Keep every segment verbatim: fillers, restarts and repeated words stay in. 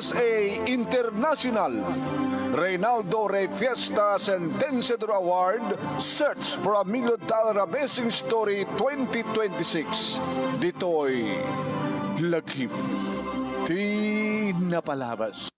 S A International Reynaldo Rey Fiesta Sentenciador Award, Search for a Million Dollar Amazing Story twenty twenty-six. Ditoy lagip ti napalabas.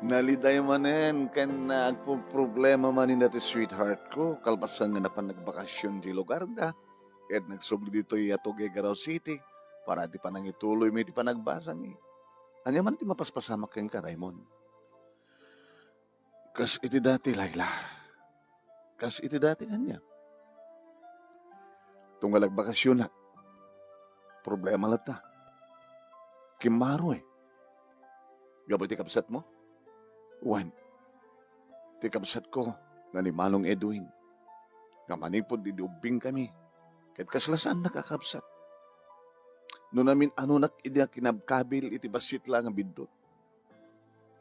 Naliday manen ken agpoproblema manen dati sweetheart ko, kalpasan nga napan nagbakasyon di lugarda. Ket nagsubli ditoy a Tuguegarao City para iti panangituloymi iti panagbasami. Ania man ti mapaspasamak kenka, Raymond? Kas iti dati, Laila. Kas iti dati, ania? Tunggal agbakasyonak, problema latta. Kimmaro, eh. Gapu iti kabsatmo? Wen, ti kabsatko nga ni Manong Edwin, nga manipud idi ubbingkami, ket kasla saannak a kabsat. No namin-anonak idi kinabkabil iti bassit la nga biddut.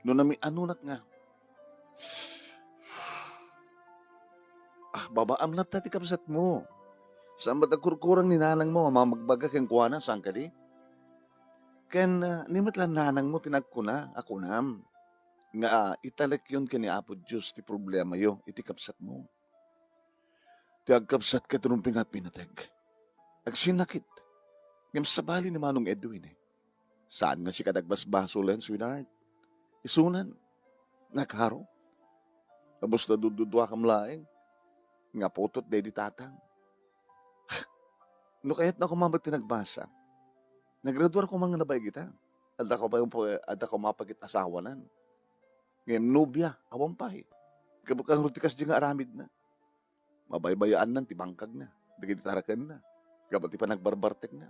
No namin-anonak nga, ah, babaam latta ti kabsatmo. Saan met a kurkurang ni nanangmo nga mamagbaga kenkuana, saan kadi? Ken, ah, ni met la nanangmo ti nagkuna a kunam nga, ah, italekyon ken ni Apo Dios ti problemayo iti kabsatmo. Ti agkabsat ket rumpingat pinateg. Agsinnakit. Ngem sabali ni Manong Edwin, eh. Saan nga sika ti agbasbasolen, sweetheart? Isunan. Nakaro. Kabus ta dududua kam laeng nga putot daydi tatang. No kayatna koma met ti nagbasa, nagraduar koma nga nabaig ita. Adda koma, adda koma pagit-asawanan. Ngem nobia, awan pay. Kabukang ti kasdi nga aramidna. Mabaybayaannan ti bangkagna, dagiti tarakenna, gapu ti panagbarbartekna.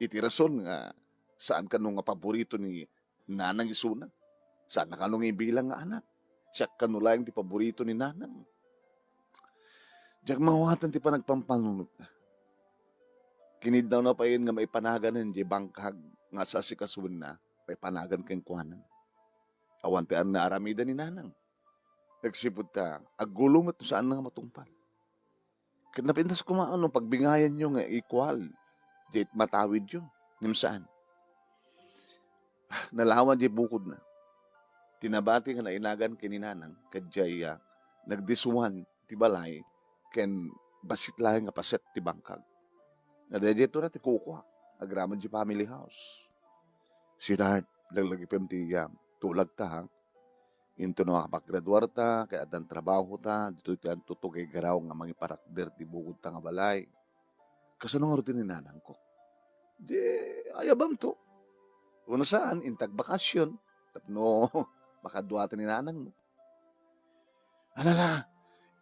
Iti rason nga saan kano nga paborito ni nanang isuna. Saan na kano nga ibilang nga anak. Siak kano laeng ti paborito ni nanang. Diak maawatan ti panagpampanunotna. Kiniddawna payen nga maipanaganen diay bangkag nga saasikasuenna, maipanagan kenkuana. Awan ti ania aramiden ni nanang. Nagsipud ta aggulo met no saanna nga matungpal. Ket napintas koma no pagbingayanyo nga ikual diay matawidyo. Ngem saan. Nalawa diay bukodna. Ti nabati nga nainagan ken ni nanang, ket diay, ah, nagdisuan ti balay ken bassit laeng nga paset ti bangkag. Nga daydiay to na ti kukua, agraman diay family house. Sweetheart, laglagipem ti, ah, tulagta, ha? Intono a paggraduarta, ket addan trabahota, ditoy ti Tuguegarao nga mangiparakder ti bukodta nga balay. Kasano ngarud ni nanangko? Di, ayabamto. Uno saan, intag bakasyon, tapno makaduata ni nanangmo. Alala,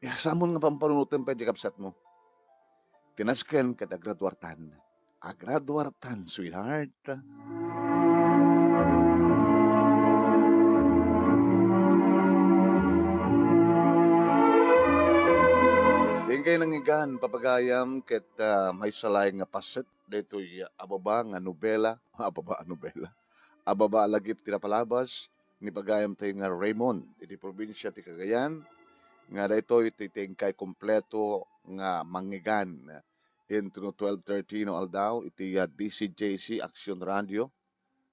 iyasamon nga pampanunoten pay diay kabsatmo. Ti nasken ket agraduartan. Agraduartan, sweetheart. Inkay nangigan, papagayam, ket, ah, maysa laeng nga paset daytoy a baba nga nobela, a baba a nobela, a baba a lagip ti napalabas ni pagayam tayo nga Raymond, iti probinsia ti Cagayan, nga daytoy ti, ti inkay kompleto nga mangigan intono twelve thirty no aldaw iti, ah, D C J C Action Radio,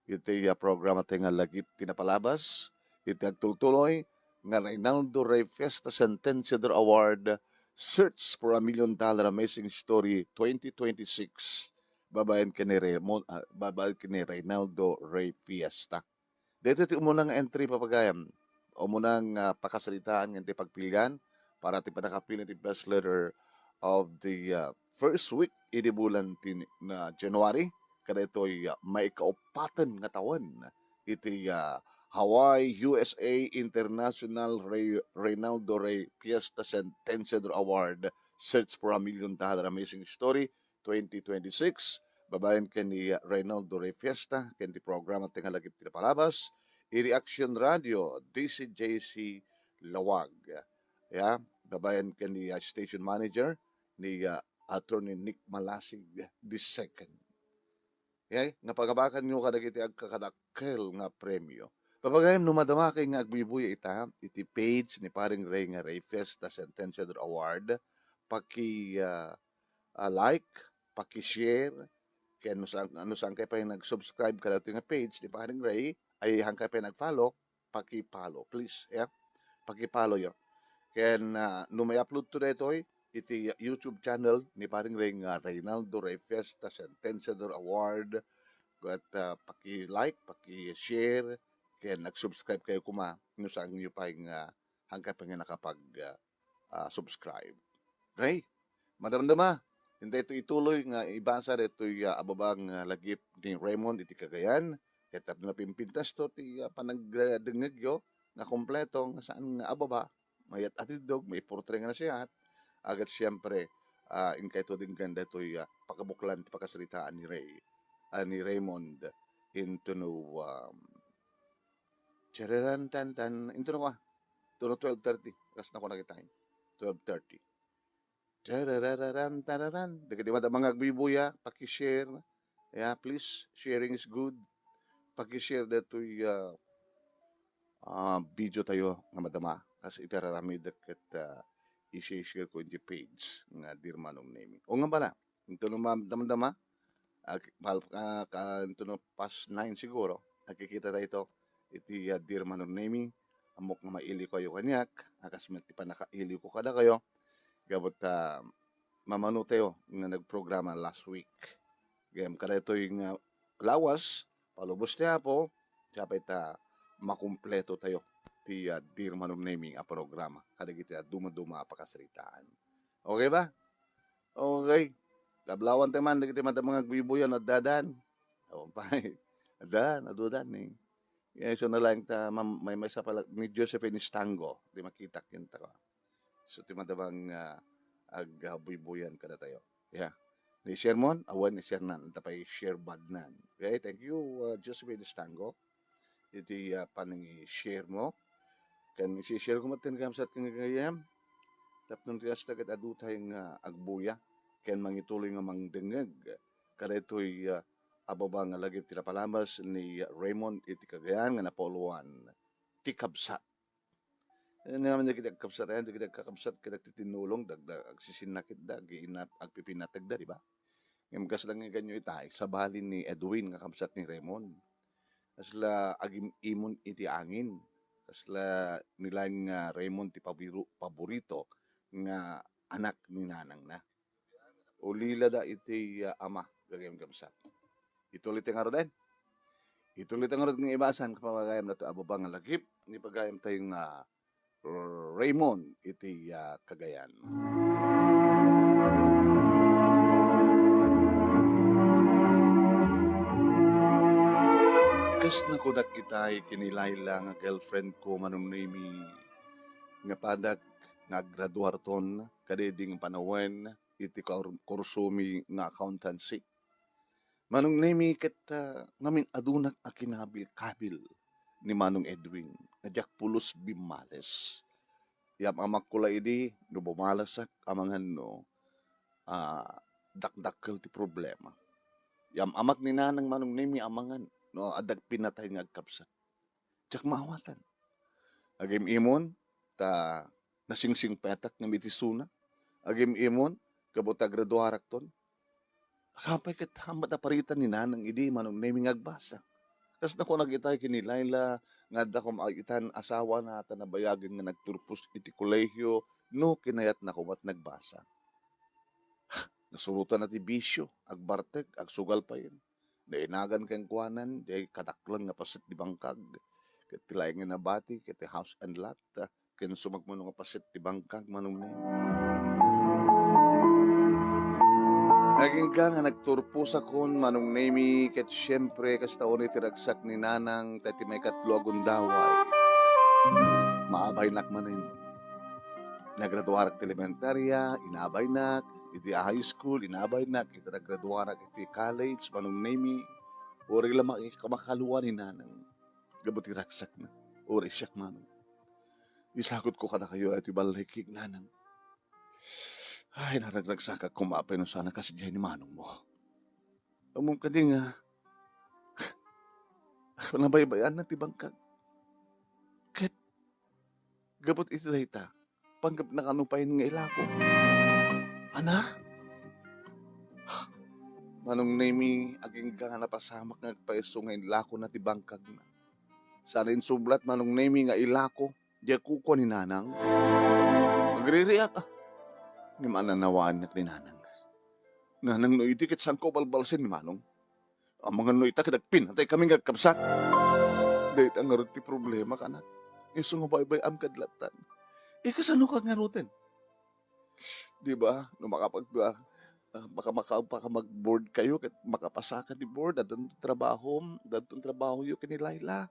iti, ah, programa tayo nga lagip ti napalabas, iti agtultuloy nga Reynaldo Rey Fiesta Sentenciador Award, Search for a Million Dollar Amazing Story twenty twenty-six, babaen ken ni Raymond, ah, babaen ken ni Reynaldo Rey Fiesta. Daytoy ti umuna nga entry, papagayam. Umuna nga pakasaritaan nga ti pagpilian para ti pannakapili ti best letter of the, uh, first week idi bulan ti na January. Kadaytoy, uh, maikaupaten nga tawen iti, uh, Hawaii, U S A International Rey-, Reynaldo Rey Fiesta Sentenciador Award, Search for a Million Dollar Amazing Story twenty twenty-six, babaen ken ni Reynaldo Rey Fiesta, ken ti programa tayo nga lagip ti napalabas, iti Action Radio, D C J C Lawag. Ya, babaen ken ni, ah, station manager ni, ah, Attorney Nick Malasig the second. Ya, nga pagabakanyo kadagiti agkakadakkel nga premyo. Papagayam no madamaka nga agbuybuya ita, iti page ni Paring Rey nga Rey Fiesta Sentenciador Award, paki, ah, ah, like, paki-share, ken no saan, no saan kayo pay nag-subscribe kadaytoy nga page ni Paring Ray, ay saan kayo pay nag-follow, paki-follow, please, yeah? Paki-follow yo. Ken, ah, no may upload to daytoy, iti YouTube channel ni Paring Ray nga Reynaldo Ray Fiesta Sentenciador Award, ket, ah, paki-like, paki-share, ken nag-subscribe kayo koma no saan yo pay nga, saan kayo pay nga nakapag, ah, ah, subscribe. Okay? Madamdama, intay to ituloy nga ibasa daytoy, ah, ababa nga lagip ni Raymond iti Cagayan. Ket tapno napimpintas to ti, ah, panagdengngegyo nga kompleto nga saan nga ababa, mayat a tiddog, maiportre nga nasihat. Agat siempre, ah, inkayto denggen daytoy, ah, pakabuklan ti pakasaritaan ni Ray, ah, ni Raymond into no, um, Chararan tan tan. Into no ka? Into no twelve thirty. Kas na ko nakita. Twelve thirty. Charararan tararan. Dagiti madama nga agbuybuya, paki-share. Yeah, please, sharing is good. Paki-share daytoy, ah, ah, video tayo nga madama. Kas iti raramid ket, ah, i-share ko iti page nga Dear Manong Nemi. O nga pala, into no ma-, damdama, ag-, pal-, ah, ka, into no past nine siguro, agkikita tayo iti, ah, Dear Manong Nemi, ammok nga mailiw kayo kaniak, a kas met ti pannakailiw ko kadakayo, gapu ta, ah, mamano tayo nga nagprograma last week. Gayam kadaytoy nga lawas, palubos ti Apo, siya pay ta makumpleto tayo ti, ah, Dear Manong Nemi a programa, kadagiti, ah, dumaduma a pakasaritaan. Okay ba? Okay. Kablawan tayo man, dagiti madama nga agbuybuyan, addadan. Awan pay. Addan, adudan, eh. Yeah, so na lang ta, mam-, may, may sa pala, ni Josephine Estango, di makita, kinta ko. So, ti madama nga, ah, ag-, ah, buybuyan kadatayo. Yeah. Ni share mon, awan ni share nan, anta pay share bag nan. Okay, thank you, ah, Josephine Estango. Iti, ah, panangi-share mo. Ken isi-share ko met ti nagamsat ken gagayyem. Tapno ti kasta ket adu tayo nga agbuya ken mangituloy nga mangdengngeg kadaytoy, ah, ababa nga lagip ti napalabas ni Raymond iti Cagayan nga napauluan, Ti Kabsat. Ania ngamin dagiti agkabsat, ania dagiti agkakabsat ket agtitinnulong, dagda-, agsisinnakitda, agiinat-, agpipinategda, di ba? Ngem kasla nga iganyo itay, sabali ni Edwin nga kabsat ni Raymond. Kasla agim-imon iti angin. Kasla ni laeng nga Raymond ti pabiru-, paborito nga anak ni nanangna. Ulilada iti, ah, ama, gagayyem kabsat. Ituloy ti ngaruden. Ituloy ti ngarud nga ibasan, kapagayam nato ababa nga lagip, ni pagayam tayo nga Raymond iti, ah, Cagayan. Kas nakunak itay ken ni Laila nga girlfriend ko, Manong Nemi, nga padak nga aggraduarton kadaydi nga panawen iti kur-, kursomi nga accountancy. Manong Nemi, ket, ah, ngamin adunak a kinabil-kabil ni Manong Edwin nga diak pulos bimmales. Yam-amakko la idi no bumalasak amangan no, ah, dakdakkel ti problema. Yam-amak ni nanang, Manong Nemi, amangan no adda pinatay nga agkabsat. Diak maawatan. Agim-imon ta nasingsingpetak ngem iti isuna. Agim-imon gapu ta graduarakton. Apay ket hambat a paritan ni nanang idi, Manong Nemi, nga agbasa. Kas nakunak itay ken ni Laila nga adda koma itan asawana ta nabayagen nga nagturpos iti kolehio no kinayatna koma ti nagbasa. Nasurotanna ti bisio, agbartek, agsugal payen. Nainagan kenkuanan, diay kadaklan nga paset ti bangkag. Ket ti laeng nga nabati, ket ti house and lot, ken sumagmamano nga paset ti bangkag, Manong Nemi. Agingga nga nagturposakon, Manong Nemi, ket siempre, kasta unay ti ragsak ni Nanang, ta iti maikatlo a gundaway. Maabaynak manen. Nagraduarak ti elementaria, inabaynak, iti high school, inabaynak, iti nagraduarak iti college, Manong Nemi, uray la maki-, makakaluan ni Nanang. Gapu ti ragsakna, uray siak manen. Isagutko kadakayo iti ballekig, Nanang. Ay, naragragsakak koma apay no saan a kas idiay ni manongmo. Ammom kadi nga, nabaybayanna ti bangkag. Ket, gapu iti dayta, panggepna kano pay nga ilako. Ana? Manong Nemi, agingga napasamak nga agpaiso nga inlakona ti bangkagna. Sana insublat, Manong Nemi, nga ilako, diay kukua ni Nanang. Agririak, ah. Ngem ananawaannak ni Nanang. Nanang, no idi ket saanko balbalsen ni Manong. Amangan no ita ket agpinatay kami nga agkabsat. Dayta ngarud ti problema, kanak. Isu nga baybay-am kad latan. Ikasano ka ngaruden? Di ba? No makapag-, ah, ah, maka-, maka-, makamag-board kayo, ket makapasaka ti board, addan trabahom, addan trabahoyo ken ni Laila.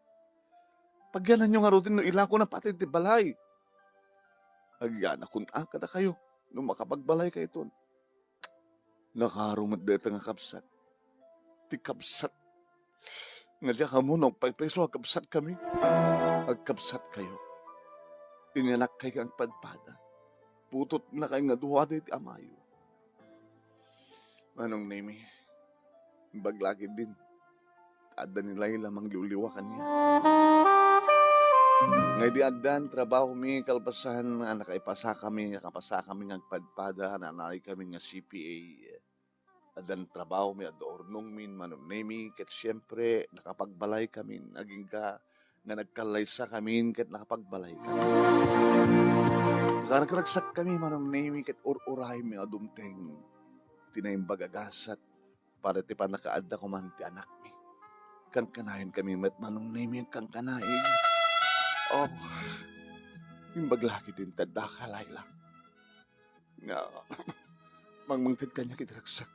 Pagyananyo ngaruden no ilakona pati ti balay. Agyanakon a kadakayo no makapagbalay kayton. Nakaro met dayta nga kabsat. Ti kabsat. Nga diak ammo no agpaypayso a kabsat kami. Agkabsat kayo. Inyanak kay nga agpadpada. Putotna kay nga dua daydi amayo. Manong Nemi, imbag la ketdin, adda ni Laila mangliwliwa kaniak. Nga idi addan trabahomi, kalpasan nga nakaipasakami, nakapasakami nga agpadpada, nanay kami nga C P A. Addan trabahomi, adda urnongmin, Manong Nemi, ket siempre, nakapagbalay kamin, agingga nga nagkallaysa kamin ket nakapagbalay kami. Nakaragragsak kami, Manong Nemi, ket ur-uraymi a dumteng ti naimbag a gasat para ti pannakaadda koman ti anakmi. Kankanayen kami met, Manong Nemi, kankanayen. Oh, imbag la ketdin ti addaka, Laila. Nga, mangmangted kaniak iti ragsak.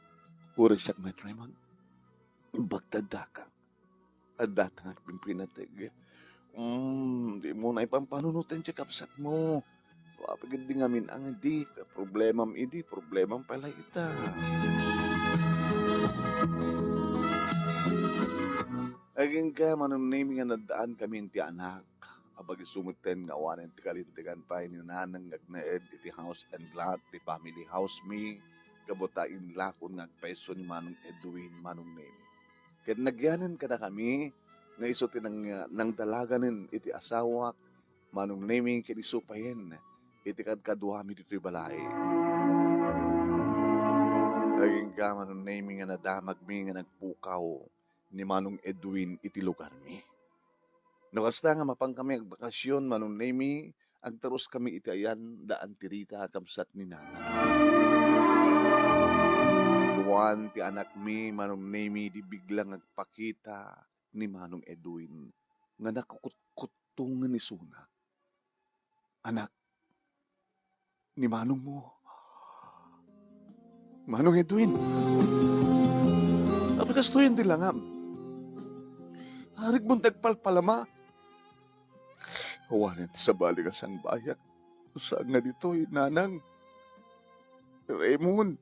Uray siak met, Raymond. Imbag ti addaka. Addata nga agpinpinateg. Mm, dimo na ipampanunoten ti kabsatmo. Apay ketdi ngamin-ang idi, problemam idi, problemam pay la ita. Agingga, Manong Nemi, nga naddaan kami ti anak. Apay isu metten nga awanen ti kalintegan pay ni Nanang nga agnaed iti house and lot, ti family house mi, gapu ta inlakon nga agpayso ni Manong Edwin, Manong Nemi. Ket nagyanen kadakami nga isu ti nang-, nangdalaganen iti asawak, Manong Nemi, ket isu payen iti kadkaduami ditoy balay. Agingga, Manong Nemi, nga nadamagmi nga nagpukaw ni Manong Edwin iti lugarmi. No kasta nga mapankami agbakasyon, Manong Nemi, agtaruskami iti ayan daan ti Rita a kabsat ni Nanang. Kuan ti anakmi, Manong Nemi, di biglang agpakita ni Manong Edwin nga nakukutkuttongen isuna. Anak, ni manongmo, Manong Edwin. Apay kastoyen ti langam? Arigmon ti agpalpalama. Awanen ti sabali nga sangbayak. Saan nga ditoy, Nanang? Raymond.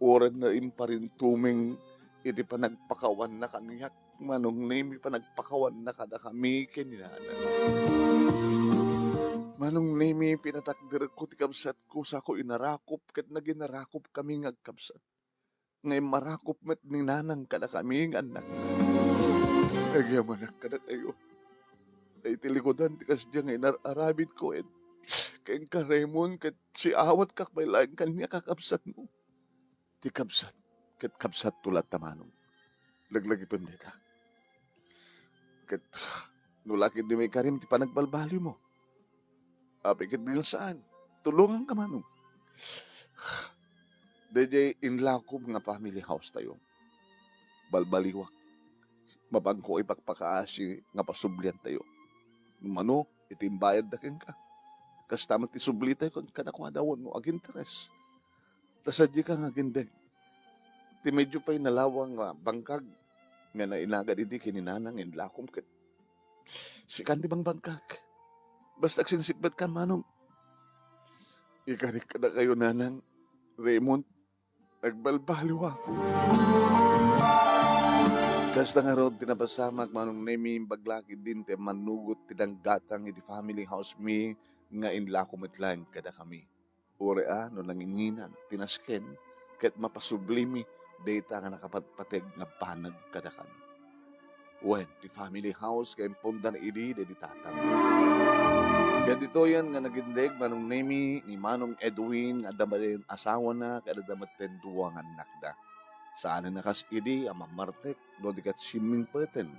Uray na imparintumeng iti panagpakawanna kaniak, Manong Nemi, panagpakawanna kadakami ken ni Nanang. Manong Nemi, pinatakderekko ti kabsatko, sako inarakop ket naginarakop kami nga agkabsat. Nga immarakop met ni Nanang kadakami nga annakna. Agyamanak kadakayo. Ay, ti likudan ti kasdiay nga inar-aramidko, ket kenka, Raymond, ket siawatka pay laeng kaniak a kabsatmo. Ti kabsat, ket kabsatto latta, Manong. Laglagipem dayta. Ket, no la ketdi maikarim ti panagbalbaliwmo. Apay ketdi no saan, tulonganka, Manong. Daydiay inlakom nga family house tayo. Balbaliwak. Mapanko ipakpakaasi nga pasubliantayo. No mano, iti imbayadda kenka. Kasta met ti sublitayo kadakuada wenno aginteres. Ta sadiaka nga agindeg. Ti medyo pay nalawang nga bangkag nga nainagad idi ken ni Nanang inlakom ket sikan ti bangbangkag. Basta agsingsikbetkan, Manong. Ikarik kadakayo, Nanang, Raymond, agbalbaliwak. Kasta ngarud ti napasamak, Manong Nemi, imbag la ketdin ti mannugot ti nanggatang iti family house mi nga inlako met laeng kadakami. Uray a no nanginginan ti nasken ket mapasublimi dayta nga nakapatpateg nga banag kadakami. Wen, ti family house nga impondan idi daydi tatang. Ket ditoyen nga nagindeg, Manong Nemi, ni Manong Edwin nga adda met asawana ket adda metten dua nga annakda. Saanen a kas idi a mammartek no di ket simmingpeten.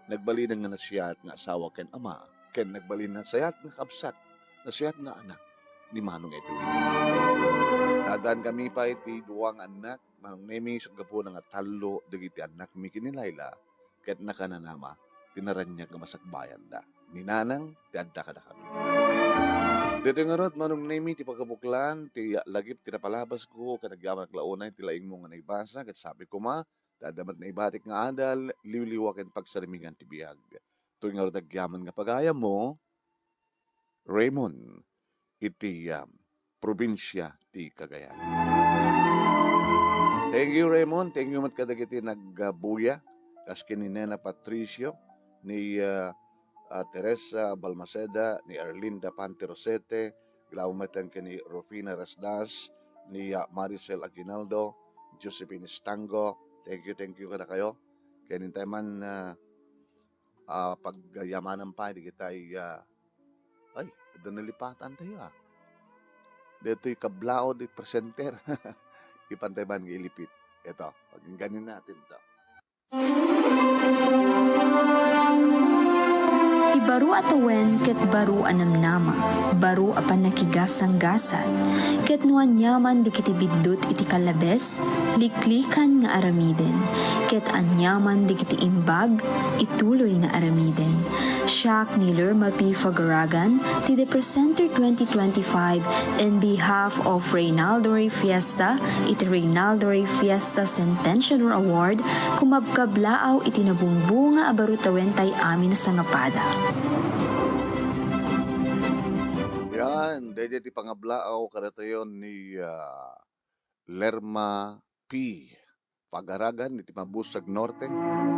Nagbalinen nga nasayaat nga asawa ken ama, ken nagbalin nasayaat nga kabsat, nasayaat nga anak ni Manong Edwin. Naaddankami pay ti dua nga annak, Manong Nemi, isu gapuna nga tallo dagiti annakmi ken ni Laila, ket nakanana met ti naraniag nga masakbayanda. Ni Nanang ti adda kadakami. Daytoy ngarud, Manong Nemi, ti pagabuklan ti lagip ti napalabasko, ket agyamanak la unay ti laingmo nga naibasa, ket sapay koma, ta adda met naibatik nga adal, liwliwa ken pagsarmingan ti biag. Toy ngarud agyaman nga pagayammo, Raymond, iti, ah, probinsia ti Cagayan. Thank you, Raymond. Thank you met kadagiti nagbuya, kas ken ni Nena Patricio, ni, ah, ah, Teresa Balmaceda, ni Erlinda Pante Rosete, grabe met ken ni Rufina Rasdas, ni, ah, Maricel Aguinaldo, Josephine Estango. Thank you, thank you kadakayo. Ken intay man, ah, ah, pagyamanan pay dagitay, ah, ay, adda nalipatan tayo, ah. Daytoy kablao di presenter. Ipantay man nga ilipit. Ito, pakinggan natin to. Ti baro a tawen ket baro a namnama, baro a pannakigasanggasat, ket no aniaman dagiti biddut iti kallabes, liklikan nga aramiden, ket aniaman dagiti imbag, ituloy nga aramiden. Siak ni Lerma P. Fagaragan, ti The Presenter twenty twenty-five, in behalf of Reynaldo Rey Fiesta, iti Reynaldo Rey Fiesta Centennial Award, kumabkablaaw iti nabungbunga a baro tawentay amin a sangapada. Yan, daydi ti pangablaaw kadatayon ni, ah, Lerma P. Fagaragan iti Mabusag Norte,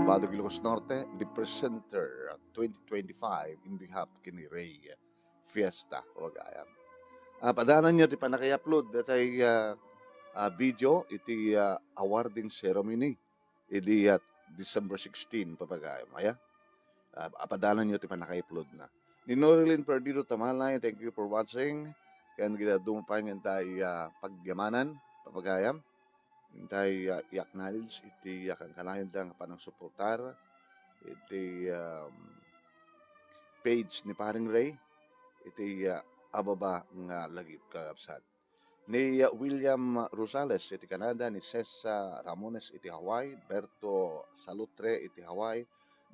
Badog, Ilocos Norte, The Presenter twenty twenty-five in behalf ken ni Rey Fiesta, pagayam. Ah, padananyo ti pannakay-upload datay, ah, ah, video iti, ah, awarding ceremony idi, ah, December sixteen, pagayam, aya. Ah, apadananyo ti pannakay-upload na. Ni Norilyn Perdido Tamalay, thank you for watching. Ken gidaduma pay nga intay, ah, pagyamanan, pagayam. Intay, ah, i-acknowledge iti, ah, kankanayonda nga panangsuportar iti, um, page ni Paring Ray, iti, ah, ababa nga lagip, kakabsat. Ni, ah, William Rosales iti Canada, ni Cesar Ramones iti Hawaii, Berto Salutre iti Hawaii,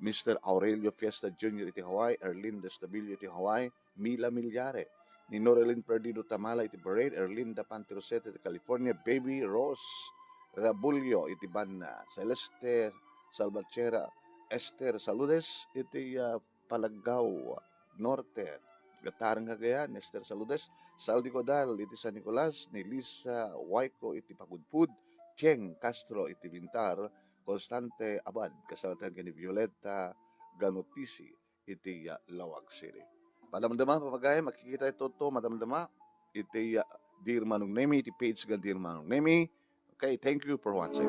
Mister Aurelio Fiesta Junior iti Hawaii, Erlinda Estabilio iti Hawaii, Mila Milyare, ni Norelin Perdido Tamala iti Parade, Erlinda Pantirosete iti California, Baby Rose Rabulio iti Banna, Celeste Salvatierra, Esther Saludes iti, ah, Palaggao Norte, Gatareng Cagayan, Esther Saludes, Saldi Godal iti San Nicolas, ni Lisa Waiko iti Pagudpud, Cheng Castro iti Bintar, Constante Abad, kasla ken ni Violeta Ganotisi iti, ah, Laoag City. Madamdama, papagayam, makikita ito to, madamdama iti, ah, Dear Manong Nemi, iti page nga Dear Manong Nemi. Okay, thank you for watching.